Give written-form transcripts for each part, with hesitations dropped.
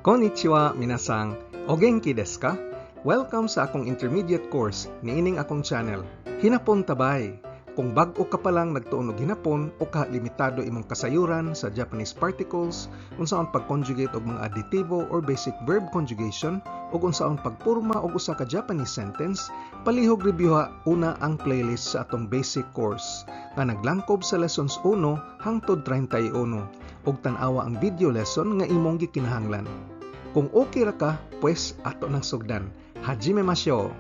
Konnichiwa, minasan. O genki desu ka? Welcome sa akong intermediate course niining akong channel. Hinapon tabay. Kung bag-o ka pa lang nagtuon og hinapon o ka limitado imong kasayuran sa Japanese particles, unsaon pag-conjugate og mga adjektibo or basic verb conjugation, ug unsaon pagporma og usa ka Japanese sentence, palihog reviewha una ang playlist sa atong basic course nga naglangkob sa lessons 1 hangtod 31 ug tan-awa ang video lesson nga imong gikinahanglan. Kung okay ra ka, pues ato nang sugdan. Hajime mashou!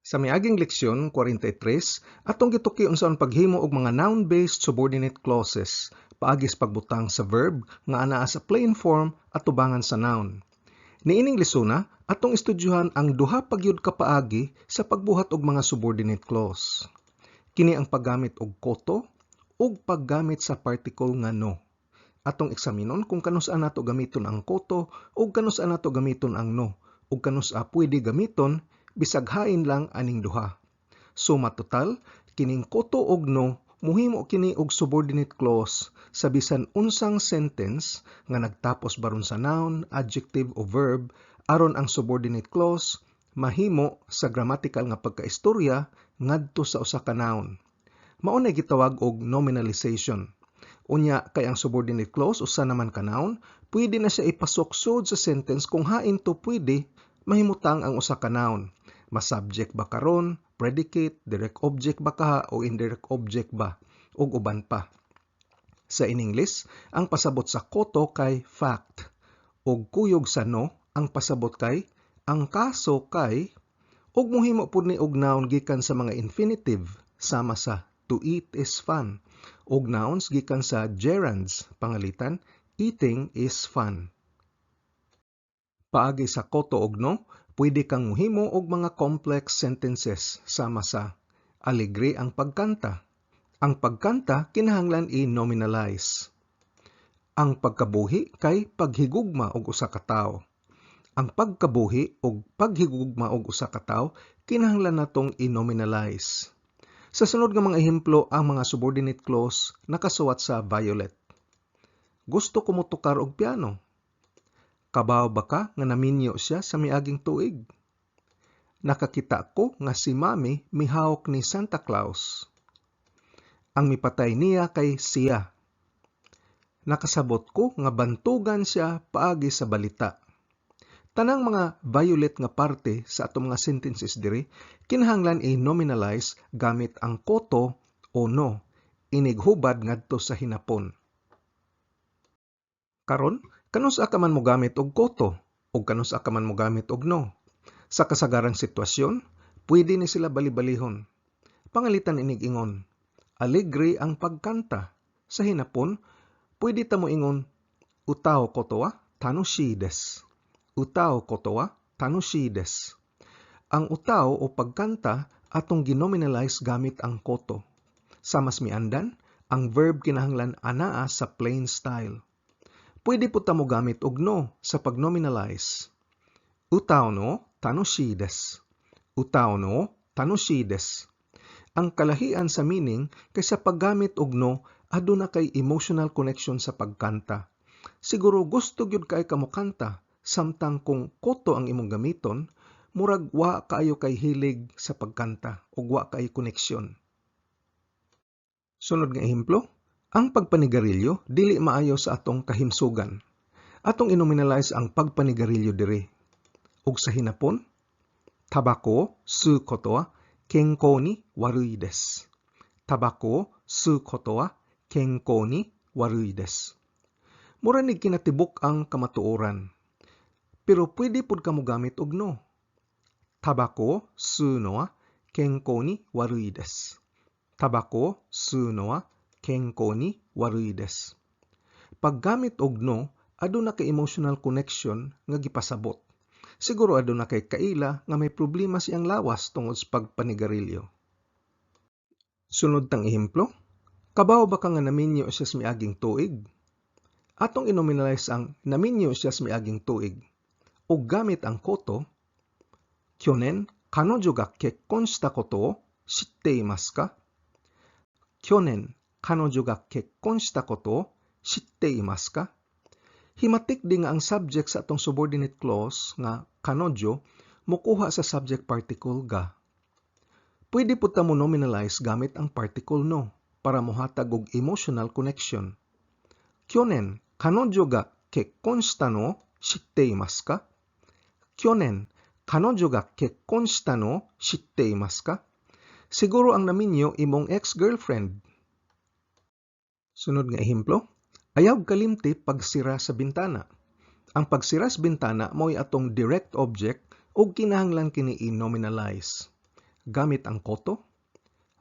Sa miaging leksyon 43, atong gituki unsaon paghimo og mga noun-based subordinate clauses paagi sa pagbutang sa verb nga anaa sa plain form atubangan sa noun. Niining lesona, atong estudyuhan ang duha pa gyud ka paagi sa pagbuhat og mga subordinate clause. Kini ang paggamit og koto ug paggamit sa particle nga no. Atong eksaminon kung kanus-a nato gamiton ang koto ug kanus-a nato gamiton ang no ug kanus-a pwede gamiton bisag hain lang aning duha. Suma total, kining koto og no muhimo kini og subordinate clause sa bisan unsang sentence nga nagtapos baron sa noun, adjective o verb aron ang subordinate clause mahimo sa grammatical nga pagkaistorya ngadto sa usa ka noun. Mao nay gitawag og nominalization. Unya kay ang subordinate clause usa naman ka noun, pwede na siya ipasok sud sa sentence kung hain to pwede mahimutang ang usa ka noun. Ma-subject ba karon, predicate, direct object ba kaha o indirect object ba, ug uban pa. Sa in English, ang pasabot sa koto kay fact, ug kuyog sa no, ang pasabot kay ang kaso kay, ug muhimo pud ni og noun gikan sa mga infinitive sama sa to eat is fun, ug nouns gikan sa gerunds, pangalitan, eating is fun. Paagi sa koto og no, pwede kang muhimo og mga complex sentences sama sa alegre ang pagkanta. Ang pagkanta kinahanglan i-nominalize. Ang pagkabuhi kay paghigugma og usa ka tawo. Ang pagkabuhi og paghigugma og usa ka tawo kinahanglan natong i-nominalize. Sa sunod nga mga ehemplo, ang mga subordinate clause nakasuwat sa violet. Gusto ko motukar og piano. Kabaw ba ka nga naminyo siya sa miaging tuig? Nakakita ko nga si Mami mihawak ni Santa Claus. Ang mipatay niya kay siya. Nakasabot ko nga bantugan siya paagi sa balita. Tanang mga violet nga parte sa atong mga sentences diri kinahanglan i-nominalize gamit ang koto o no, inighubad ngadto sa hinapon. Karon, kanus-a ka man mogamit og koto ug kanus-a ka man mogamit og no? Sa kasagarang sitwasyon, pwede ni sila bali-balihon. Pangalitan inig ingon, alegre ang pagkanta. Sa hinapon, pwede ta moingon, utao koto wa tanoshii desu. Utao koto wa tanoshii desu. Ang utao o pagkanta atong ginominalize gamit ang koto. Sa mas miandan, ang verb kinahanglan anaa sa plain style. Pwede po ta mogamit og no sa pagnominalize. Utao no tanoshii desu. Utao no tanoshii desu. Ang kalahian sa meaning kay sa paggamit og no aduna kay emotional connection sa pagkanta. Siguro gusto gyud kay ka mokanta, samtang kung koto ang imong gamiton, murag wa kaayo kay hilig sa pagkanta ug wa kay koneksyon. Sunod nga ehemplo, ang pagpanigarilyo dili maayo sa atong kahimsugan. Atong inominalize ang pagpanigarilyo diri. Ug sa hinapon, tabako o suu koto wa kenkou ni warui desu. Tabako o suu koto wa kenkou ni warui desu. Mura nig kinatibuk ang kamatuoran. Pero pwede pud ka mogamit og no. Tabako o suu no wa kenkou ni warui desu. Tabako o suu no wa kenkou ni warui desu. Paggamit og no, aduna kay emotional connection nga gipasabot. Siguro aduna kay kaila nga may problema siyang lawas tungod sa pagpanigarilyo. Sunod tang ehemplo, kabaw ba ka nga naminyo siya sa miaging tuig? Atong inominalize ang naminyo siya sa miaging tuig. Ug gamit ang koto, kyonen kanojo ga kekkon shita koto o shitte imasu ka? Kyonen 彼女が結婚したことを知っていますか? Himatik di nga ang subject sa atong subordinate clause nga 彼女 mokuha sa subject particle が. Pwede pud ta mo nominalize gamit ang particle の para mohatag og emotional connection. 去年、彼女が結婚したのを知っていますか？去年、彼女が結婚したのを知っていますか? Siguro ang naminyo imong ex-girlfriend. Sunod nga ehemplo, ayaw kalimti pagsira sa bintana. Ang pagsira sa bintana mao'y atong direct object ug kinahanglan kini i-nominalize. Gamit ang こと,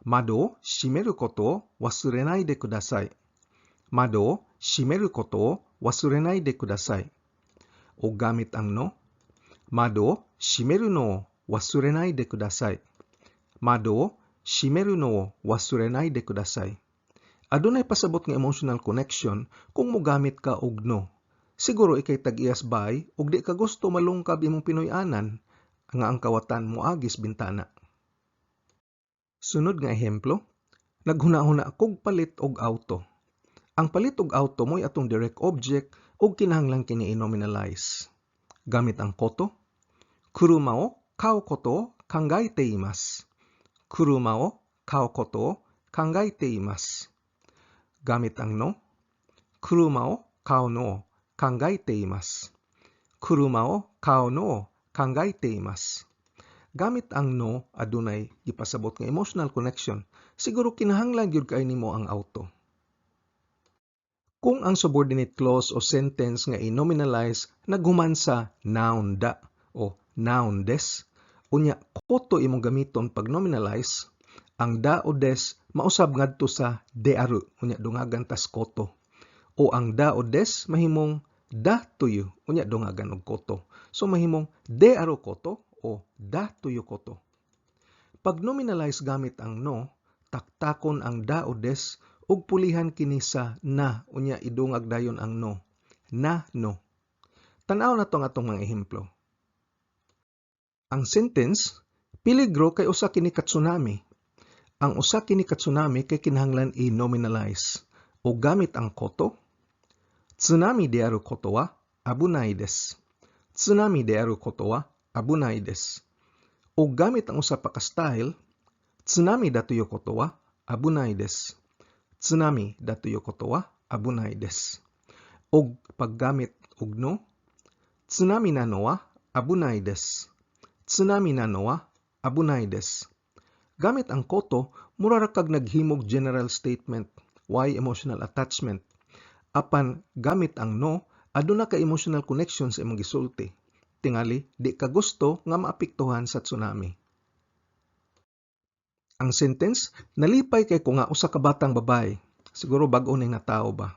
窓を閉めることを忘れないでください。窓を閉めることを忘れないでください。O gamit ang の, 窓を閉めるのを忘れないでください。窓を閉めるのを忘れないでください。Adunay pasabot nga emotional connection kung mogamit ka og の. Siguro ikay tag-iyas bay ug di ka gusto malungkab imong Pinoy-anan nga ang kawatan moagis bintana. Sunod nga ehemplo, naghuna-huna kog palit og auto. Ang palit og auto mo'y atong direct object ug kinahanglan kini i-nominalize. Gamit ang こと, 車を買うことを考えています。車を買うことを考えています。Gamit ang の, 車を買うのを考えています。車を買うのを考えています。Gamit ang の adunay gipasabot nga emotional connection. Siguro kinahanglan gyud kay nimo ang auto. Kung ang subordinate clause o sentence nga i-nominalize naghuman sa noun だ o noun です, unya こと imong gamiton pag nominalize, ang だ o です mausab ngadto sa である, unya dungagan tas こと. O ang だ o です mahimong だという, unya dungagan og こと. So mahimong であること o だということ. Pag nominalize gamit ang の, taktakon ang だ o です ug pulihan kini sa な, unya idungag dayon ang の. なの. Tan-aw nato ang atong mga ehemplo. Ang sentence, peligro kay usa kini ka tsunami. Ang usa kini ka tsunami kay kinahanglan i-nominalize o gamit ang こと, 津波であることは危ないです。津波であることは危ないです。O gamit ang usa pa ka style, 津波だということは危ないです。津波だということは危ないです。O paggamit og の, 津波なのは危ないです。津波なのは危ないです。Gamit ang こと, mura ra kag naghimog general statement, way emotional attachment. Apan gamit ang の, aduna ka emotional connection sa imong gisulti. Tingali, di ka gusto nga maapektuhan sa tsunami. Ang sentence, nalipay kay ko nga usa ka batang babae. Siguro bag-o ning natawo ba.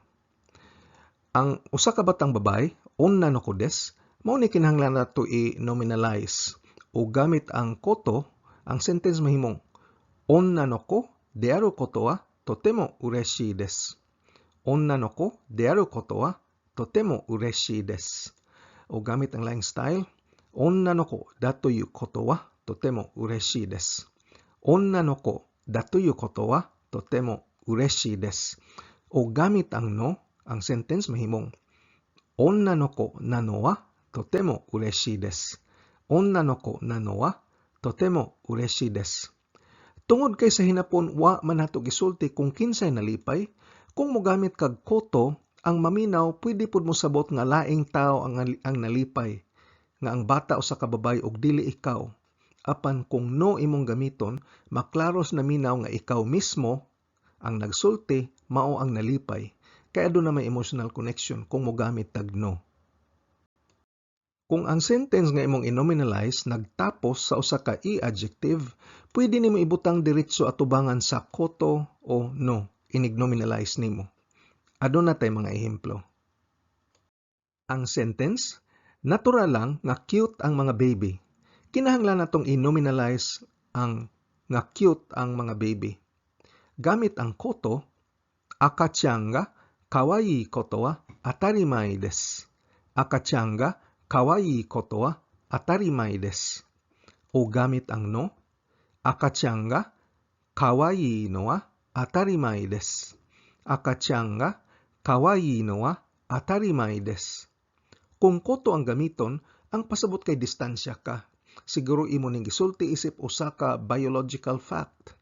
Ang usa ka batang babae, 女の子です, mao ni kinahanglan nato i-nominalize. O gamit ang こと, ang sentence mahimong 女の子であることはとても嬉しいです。女の子であることはとても嬉しいです。O gamit ang laing style, 女の子だということはとても嬉しいです。女の子だということはとても嬉しいです。O gamit ang の, ang sentence mahimong 女の子なのはとても嬉しいです。女の子なのはとても嬉しいです。Tungod kay sa hinapon wa man nato gisulti kung kinsay nalipay, kung mogamit kag こと, ang maminaw pwede pud mosabot nga laing tao ang nalipay, nga ang bata usa ka babaye ug dili ikaw. Apan kung の imong gamiton, maklaro sa naminaw nga ikaw mismo ang nagsulti, mao ang nalipay. Kaya aduna may emotional connection kung mogamit tag の. Kung ang sentence nga imong i-nominalize nagtapos sa usa ka i-adjective, pwede nimo ibutang diretso atubangan sa こと o の inig-nominalize nimo. Aduna tay mga ehemplo. Ang sentence, natural lang nga cute ang mga baby. Kinahanglan natong i-nominalize ang nga cute ang mga baby. Gamit ang こと, 赤ちゃんが可愛いことは当たり前です。赤ちゃんが可愛いことは当たり前です。O gamit ang の, 赤ちゃんが可愛いのは当たり前です。Akachan ga kawaii no wa atarimae desu. Kung koto ang gamiton, ang pasabot kay distansya ka. Siguro imo ning gisulti isip usa ka biological fact.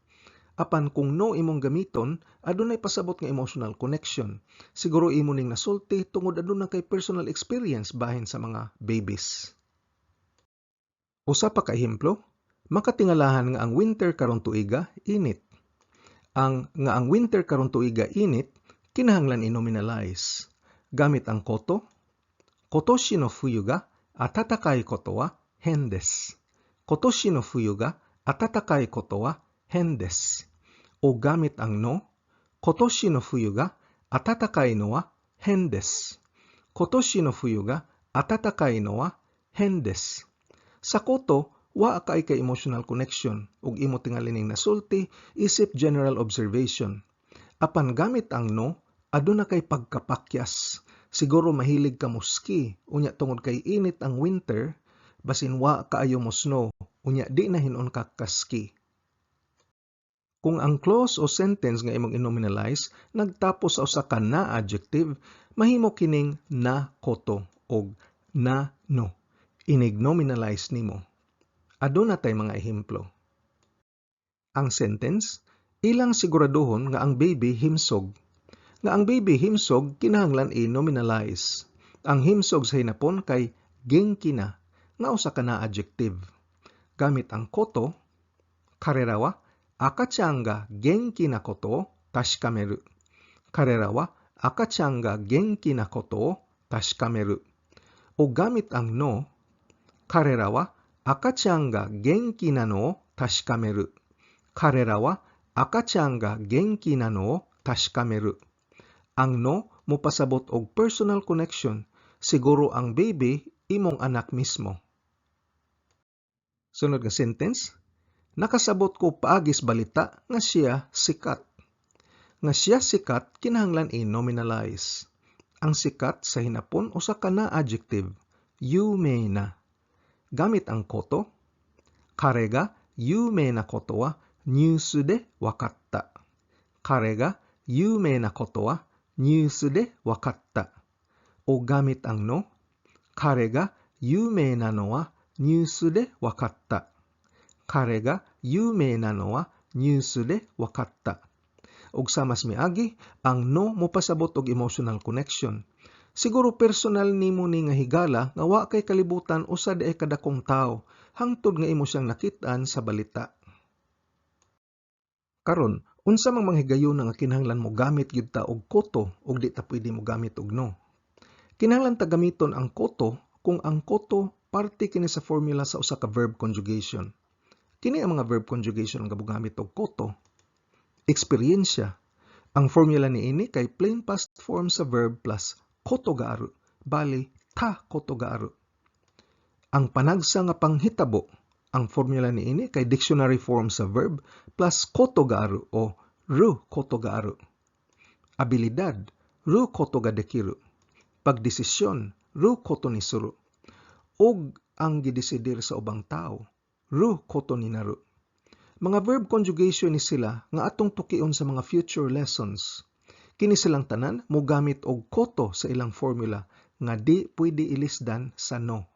Apan kung no imong gamiton, adunay pasabot nga emotional connection. Siguro imo ning nasulti tungod aduna kay personal experience bahin sa mga babies. Usa pa ka ehemplo, makatingalahan nga ang winter karon tuiga init. Ang nga ang winter karon tuiga init kinahanglan i-nominalize. Gamit ang koto, kotoshi no fuyu ga atatakai koto wa hen desu. Kotoshi no fuyu ga atatakai koto wa hen desu. O gamit ang no, kotoshi no fuyu ga atatakai no wa hen desu. Kotoshi no fuyu ga atatakai no wa hen desu. Sa koto, wa kay kay emotional connection ug imo tingali ning nasulti isip general observation. Apan gamit ang no, aduna kay pagkapakyas. Siguro mahilig ka mo ski, unya tungod kay init ang winter, basin wa kaayo mo snow, unya di na hinuon ka ka-ski. Kung ang clause o sentence nga imong i-nominalize nagtapos sa usa ka na adjective, mahimo kining na koto og na no. Inig nominalize nimo. Aduna tay mga ehemplo. Ang sentence, ilang siguraduhon nga ang baby himsog. Nga ang baby himsog kinahanglan i-nominalize. Ang himsog sa Hinapon kay genki na, nga usa ka na adjective. Gamit ang koto, karera wa akachan ga genki na koto o tashikameru. Karera wa akachan ga genki na koto o tashikameru. O gamit ang no, karera wa akachan ga genki na no o tashikameru. Karera wa akachan ga genki na no o tashikameru. Ang no mopasabot og personal connection, siguro ang baby imong anak mismo. Sunod nga sentence, nakasabot ko paagis balita nga siya sikat. Nga siya sikat kinahanglan i-nominalize. Ang sikat sa Hinapon usa ka na adjective, yume na. Gamit ang koto, kare ga yume na koto wa nyusu de wakatta. Kare ga yume na koto wa nyusu de wakatta. O gamit ang no, kare ga yume na no wa nyusu de wakatta. Kare ga yume na no wa nyusu de wakatta. Ug sa mas miagi, ang no mopasabot og emotional connection. Siguro personal nimo ni nga higala nga wa kay kalibutan usa diay kadakong tawo hangtod nga imo siyang nakit-an sa balita. Karon, unsa mang mga higayuna nga kinahanglan mo gamit gyud ta og koto ug di ta pwede mo gamit og no? Kinahanglan ta gamiton ang koto kung ang koto parte kini sa formula sa usa ka verb conjugation. Kini ang mga verb conjugation nga mogamit og koto. Eksperyensya. Ang formula niini kay plain past form sa verb plus koto ga aru, bali ta koto ga aru. Ang panagsa nga panghitabo. Ang formula niini kay dictionary form sa verb plus koto ga aru o ru koto ga aru. Abilidad, ru koto ga dekiru. Pagdesisyon, ru koto ni suru. Og ang gidesidir sa ubang tao, ru koto ni naru. Mga verb conjugation ni sila nga atong tukion sa mga future lessons. Kini silang tanan mogamit og koto sa ilang formula nga di pwede ilisdan sa no.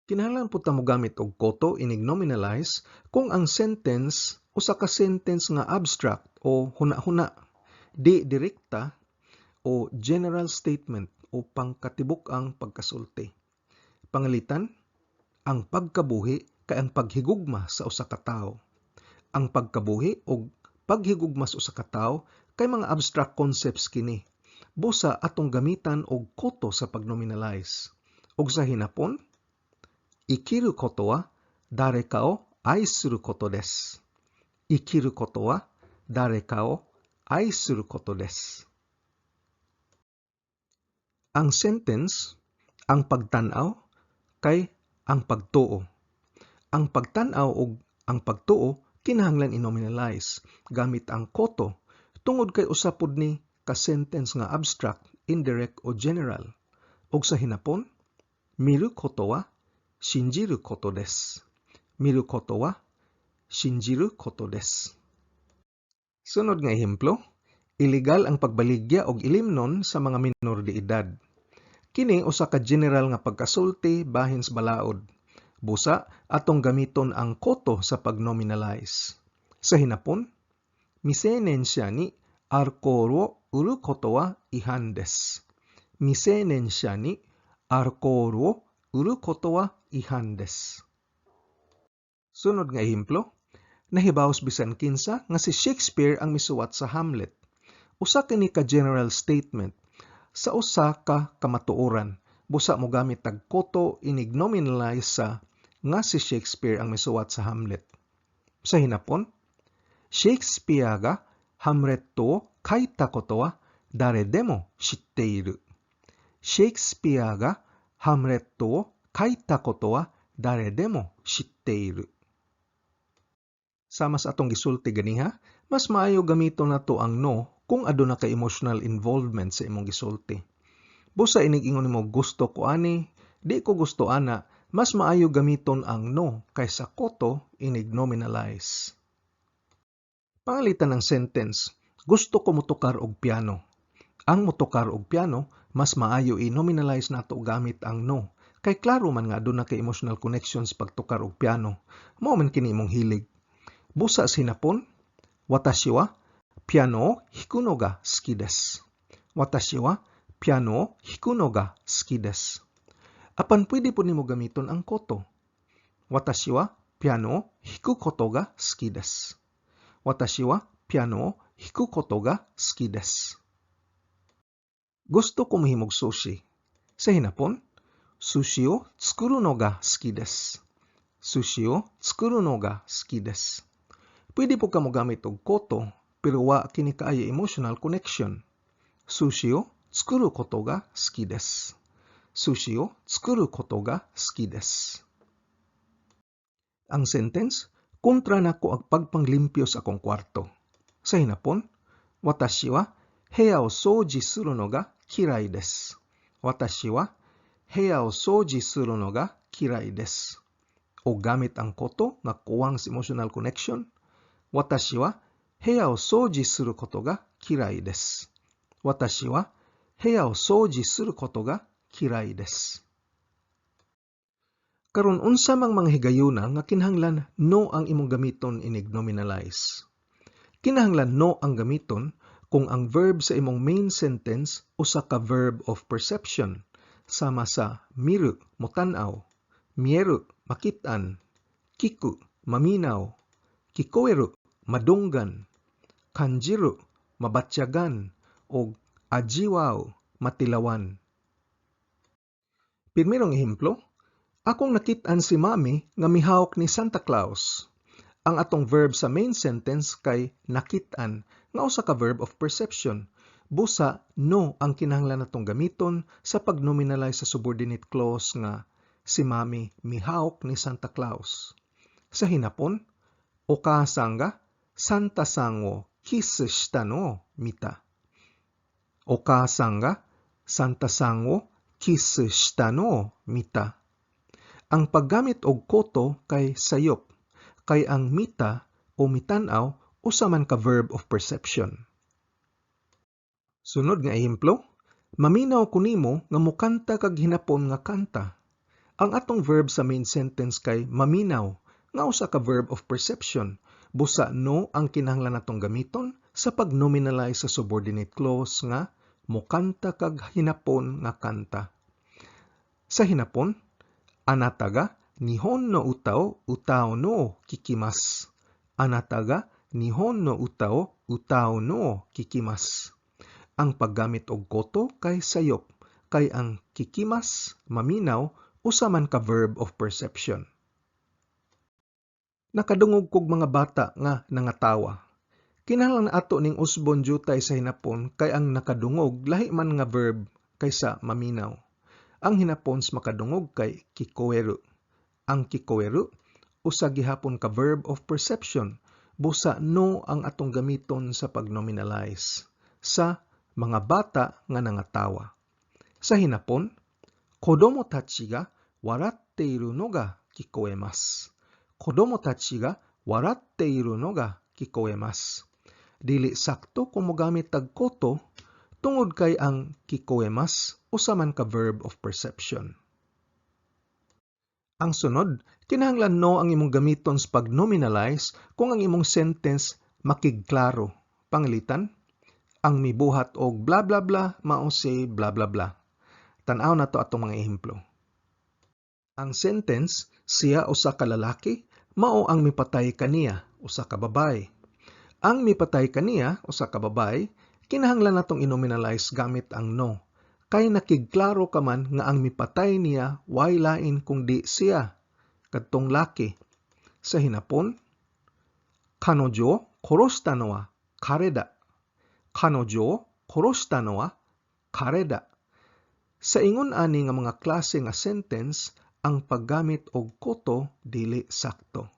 Kinahanglan pud ta mogamit og koto inig nominalize kung ang sentence usa ka sentence nga abstract o huna-huna, di direkta o general statement o pangkatibuk-ang pagkasulti. Pangalitan, ang pagkabuhi kay ang paghigugma sa usa ka tawo. Ang pagkabuhi og paghigugma sa usa ka tawo kay mga abstract concepts kini. Busa atong gamitan og koto sa pagnominalize. Og sa Hinapon, ikiru koto wa dare ka o aisuru koto desu. Ikiru koto wa dare ka o aisuru koto desu. Ang sentence, ang pagtan-aw kay ang pagtuo. Ang pagtan-aw ug ang pagtuo kinahanglan i-nominalize gamit ang koto tungod kay usa pud ni ka sentence nga abstract, indirect o general. Og sa Hinapon, miru koto wa shinjiru koto desu. Miru koto wa shinjiru koto desu. Sunod nga ehemplo, Illegal ang pagbaligya og ilimnon sa mga minor de edad. Kini usa ka general nga pagkasulti bahin sa balaod. Busa atong gamiton ang こと sa pag-nominalize. Sa Hinapon, 未成年者にアルコールを売ることは違反です。未成年者にアルコールを売ることは違反です。Sunod nga ehemplo, nahibaw bisan kinsa nga si Shakespeare ang misuwat sa Hamlet. Usa kini ka general statement sa usa ka kamatuoran. Busa mogamit tag こと inig nominalize sa nga si Shakespeare ang misuwat sa Hamlet. Sa Hinapon, シェイクスピアがハムレットを書いたことは誰でも知っている。シェイクスピアがハムレットを書いたことは誰でも知っている。Sama sa atong gisulti ganiha, mas maayo gamiton nato ang の kung aduna kay emotional involvement sa imong gisulti. Busa inig ingon nimo "Gusto ko ani," "Di ko gusto ana," mas maayo gamiton ang の kaysa こと inig nominalize. Pangalitan ang sentence, "Gusto ko motokar og piano." Ang motokar og piano, mas maayo i-nominalize nato gamit ang の kay klaro man nga aduna kay emotional connections pagtukar og piano. Mao man kini imong hilig. Busa sa Hinapon, 私はピアノを弾くのが好きです。私はピアノを弾くのが好きです。Apan pwede pod nimo gamiton ang こと。私はピアノを弾くことが好きです。私はピアノを弾くことが好きです。Gusto ko mahimog sushi. Sa Hinapon, 寿司を作るのが好きです。寿司を作るのが好きです。Pwede pod ka mogamit og こと, pero wa kini kaayo emotional connection. 寿司を作ることが好きです。寿司を作ることが好きです。Ang sentence, "Kontra nako ang pagpanglimpyo sa akong kwarto." Sa Hinapon, 私は部屋を掃除するのが嫌いです。私は部屋を掃除するのが嫌いです。O gamit ang こと nga kuwang sa emotional connection. 私は部屋を掃除することが嫌いです。私は部屋を掃除することが嫌いです。Karon, unsa mang mga higayuna nga kinahanglan の ang imong gamiton inig nominalize? Kinahanglan の ang gamiton kung ang verb sa imong main sentence usa ka verb of perception sama sa 見る, motan-aw, 見える, makit-an, 聞く, maminaw, 聞こえる, madunggan, 感じる, mabatyagan, o 味わう, matilawan. Primerong ehemplo, akong nakit-an si Mami nga mihawak ni Santa Claus. Ang atong verb sa main sentence kay nakit-an nga usa ka verb of perception. Busa の ang kinahanglan natong gamiton sa pag-nominalize sa subordinate clause nga si Mami mihawak ni Santa Claus. Sa Hinapon, お母さんがサンタさんをキスしたのを見た。お母さんがサンタさんをキスしたのを見た。Ang paggamit og こと kay sayop, kay ang 見た o mitan-aw usa man ka verb of perception. Sunod nga ehemplo, maminaw ko nimo nga mokanta kag hinapon nga kanta. Ang atong verb sa main sentence kay maminaw nga usa ka verb of perception. Busa の ang kinahanglan natong gamiton sa pag-nominalize sa subordinate clause nga mokanta kag hinapon nga kanta. Sa Hinapon, あなたが日本の歌を歌うのを聞きます。あなたが日本の歌を歌うのを聞きます。Ang paggamit og こと kay sayop, kay ang 聞きます, maminaw, usa man ka verb of perception. Nakadungog kog mga bata nga nangatawa. Kinahanglan ato ning usbon jutay sa Hinapon kay ang nakadungog lahi man nga verb kaysa maminaw. Ang Hinapon sa makadungog kay 聞こえる. Ang 聞こえる usa gihapon ka verb of perception. Busa の ang atong gamiton sa pag-nominalize sa mga bata nga nangatawa. Sa Hinapon, 子供たちが笑っているのが聞こえます。子供たちが笑っているのが聞こえます。Dili sakto kung mogamit tag koto tungod kay ang kikoemasu usa man ka verb of perception. Ang sunod, kinahanglan no ang imong gamiton sa pag-nominalize kung ang imong sentence makigklaro. Pangalitan, ang mibuhat og bla bla bla mao si bla bla bla. Tan-aw nato atong mga ehemplo. Ang sentence, siya usa ka lalaki, mao ang mipatay kaniya, usa ka babaye. Ang mipatay kaniya, usa ka babaye, kinahanglan natong i-nominalize gamit ang no. Kay nakigklaro ka man nga ang mipatay niya way lain kung di siya, kadtong laki. Sa hinapon, 彼女を殺したのは彼だ. 彼女を殺したのは彼だ. Sa ingon ani nga mga klase nga sentence, ang paggamit og koto dili sakto.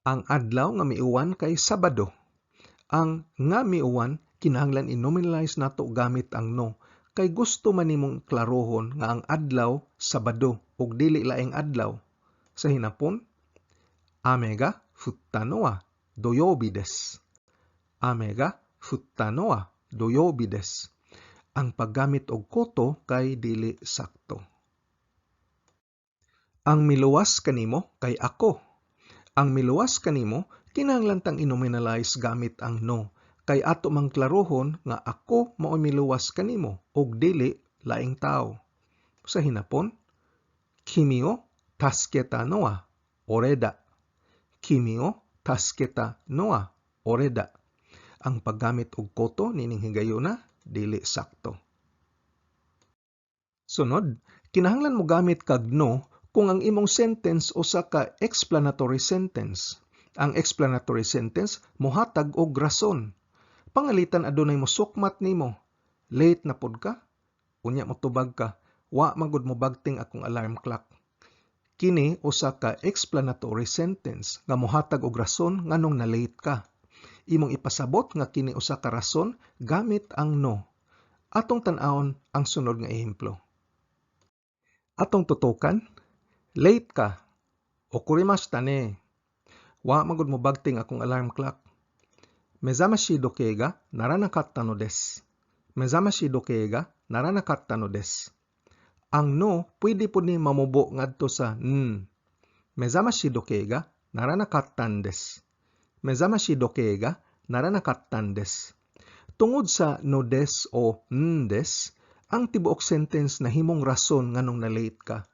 Ang adlaw nga miuwan kay Sabado. Ang nga miuwan kinahanglan i-nominalize nato gamit ang no kay gusto man nimong klarohon nga ang adlaw Sabado ug dili laing adlaw. Sa hinapon, 雨が降ったのは土曜日です. 雨が降ったのは土曜日です. Ang paggamit og koto kay dili sakto. Ang miluwas kanimo kay ako. Ang miluwas kanimo kinahanglan tang i-nominalize gamit ang no kay ato mang klarohon nga ako mao'y miluwas kanimo ug dili laing tawo. Sa hinapon, 君を助けたのは俺だ. 君を助けたのは俺だ. Ang paggamit og koto nining higayuna dili sakto. Sunod, kinahanglan mo gamit kag no kung ang imong sentence usa ka explanatory sentence. Ang explanatory sentence mohatag og rason. Pangalitan adunay mosukmat nimo. Late na pod ka? Unya motubag ka, wa man gud mobagting akong alarm clock. Kini usa ka explanatory sentence nga mohatag og rason nganong na-late ka. Imong ipasabot nga kini usa ka rason gamit ang no. Atong tan-awon ang sunod nga ehemplo. Atong tutukan, late ka. 遅れましたね. Wa man gud mobagting akong alarm clock. 目覚まし時計が鳴らなかったのです. 目覚まし時計が鳴らなかったのです. Ang no pwede pud ni mamubo ngadto sa n. 目覚まし時計が鳴らなかったんです. 目覚まし時計が鳴らなかったんです. Tungod sa のです o んです, ang tibuok sentence nahimong rason nganong na-late ka.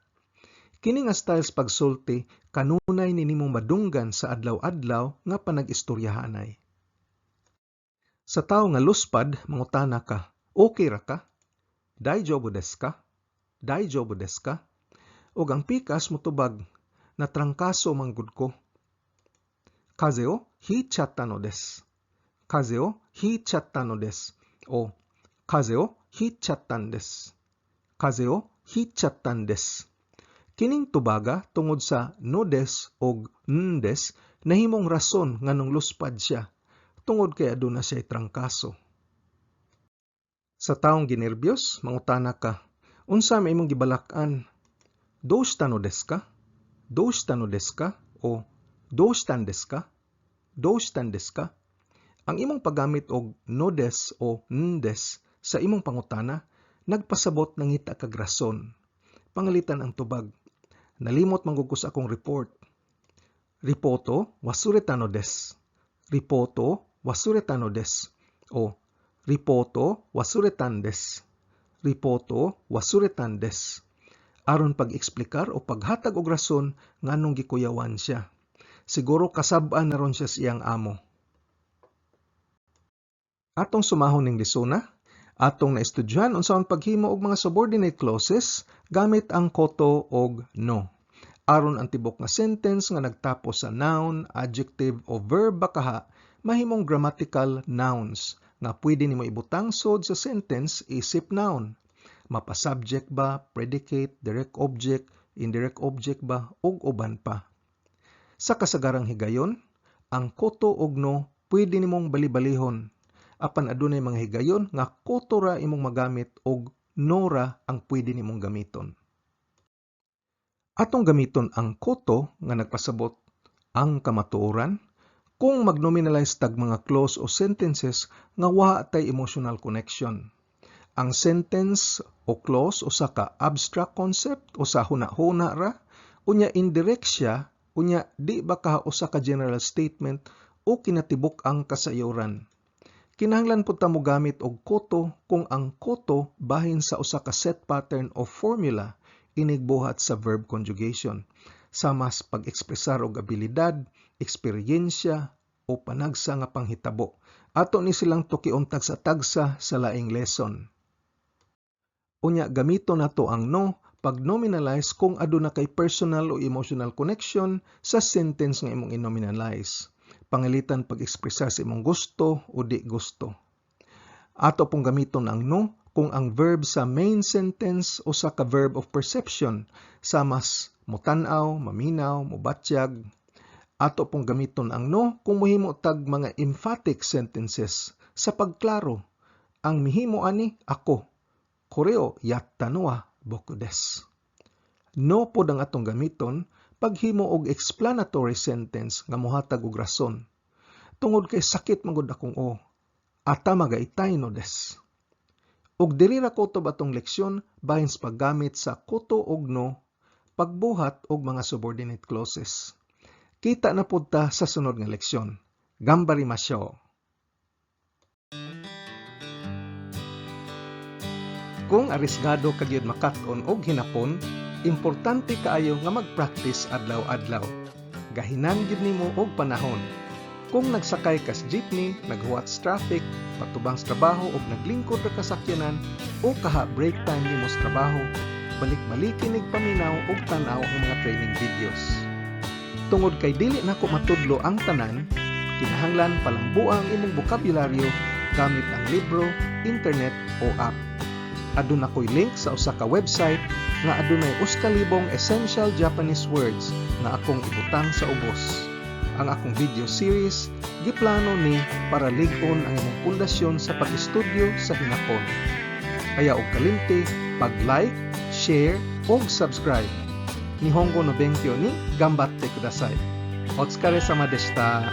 Kini nga styles pagsulti kanunay ni nimong madunggan sa adlaw-adlaw nga panag-istoryahanay. Sa tawo nga luspad, mangutana ka, okay ra ka? 大丈夫ですか? 大丈夫ですか? Ug ang pikas motubag, natrangkaso man gud ko. 風邪をひいちゃったのです. 風邪をひいちゃったのです. O 風邪をひいちゃったんです. 風邪をひいちゃったんです. Kining tubaga tungod sa のです og んです nahimong rason nganong luspad siya tungod kay aduna siya trangkaso. Sa taong ginerbiyos, mangutana ka, unsa may imong gibalak-an? どうしたのですか? どうしたのですか? O どうしたんですか? どうしたんですか? Ang imong paggamit og のです o んです sa imong pangutana nagpasabot nangita kag rason. Pangalitan ang tubag. Nalimot man gud ko sa akong report. リポートを忘れたのです. リポートを忘れたのです. O リポートを忘れたんです. リポートを忘れたんです. Aron pag-eksplikar o paghatag og rason nganong gikuyawan siya. Siguro kasab-an na ron siya sa iyang amo. Atong sumahon ning lesona, atong naestudyohan unsaon paghimo og mga subordinate clauses gamit ang koto og no. Aron ang tibok nga sentence nga nagtapos sa noun, adjective o verb bakaha mahimong grammatical nouns nga pwede nimo ibutang sod sa sentence isip noun. Mapa-subject ba, predicate, direct object, indirect object ba, ug uban pa. Sa kasagarang higayon, ang koto og no pwede nimong bali-balihon. Apan adunay mga higayon nga koto ra imong magamit og no ra ang pwede nimong gamiton. Atong gamiton ang koto nga nagpasabot ang kamatuoran Kung magnominalize tag mga clause o sentences nga wa tay emotional connection. Ang sentence o clause usa ka abstract concept o sa huna-huna ra, unya indirect siya, unya di ba ka usa ka general statement o kinatibuk-ang kasayuran. Kinahanglan pud ta mogamit og koto kung ang koto bahin sa usa ka set pattern o formula inigbuhat sa verb conjugation, sama sa pag-ekspresar og abilidad, eksperyensya o panagsa nga panghitabo. Ato ni silang tukion tagsa-tagsa sa laing lesson. Unya gamito nato ang no pag nominalize kung aduna kay personal o emotional connection sa sentence nga imong i-nominalize. Pangalitan pag-ekspresar sa imong gusto o di gusto. Ato pong gamiton ang no kung ang verb sa main sentence usa ka verb of perception, sama sa mutan-aw, maminaw, mubatyag. Ato pong gamiton ang no kung mohimo tag mga emphatic sentences sa pagklaro. Ang mihimo ani, ako. これをやったのは僕です. No pod ang atong gamiton paghimo og explanatory sentence nga mohatag og rason. Tungod kay sakit man gud akong uo. 頭が痛いのです. Ug diri ra kutob atong leksyon bahin sa paggamit sa koto og no pagbuhat og mga subordinate clauses. Kita na pud ta sa sunod nga leksyon. がんばりましょう. Kung arisgado ka gyud makat-on og hinapon, importante kaayo nga mag-practice adlaw-adlaw. Gahinan gyud nimo og panahon. Kung nagsakay kas jeepney, naghuwat sa traffic, patubang sa trabaho og naglingkod ra ka sakyanan o kaha break time nimo sa trabaho, balik-balikin ig paminaw og tan-aw ang mga training videos. Tungod kay dili nako matudlo ang tanan, kinahanglan palambua ang imong bokabularyo gamit ang libro, internet o app. Aduna ko'y link sa usa ka website nga adunay 1,000 essential Japanese words nga akong ibutang sa ubos. Ang akong video series giplano ni para lig-on ang imong pundasyon sa pag-estudyo sa hinapon. Ayaw og kalimti pag-like, share ug subscribe. 日本語の勉強に頑張ってください. お疲れ様でした.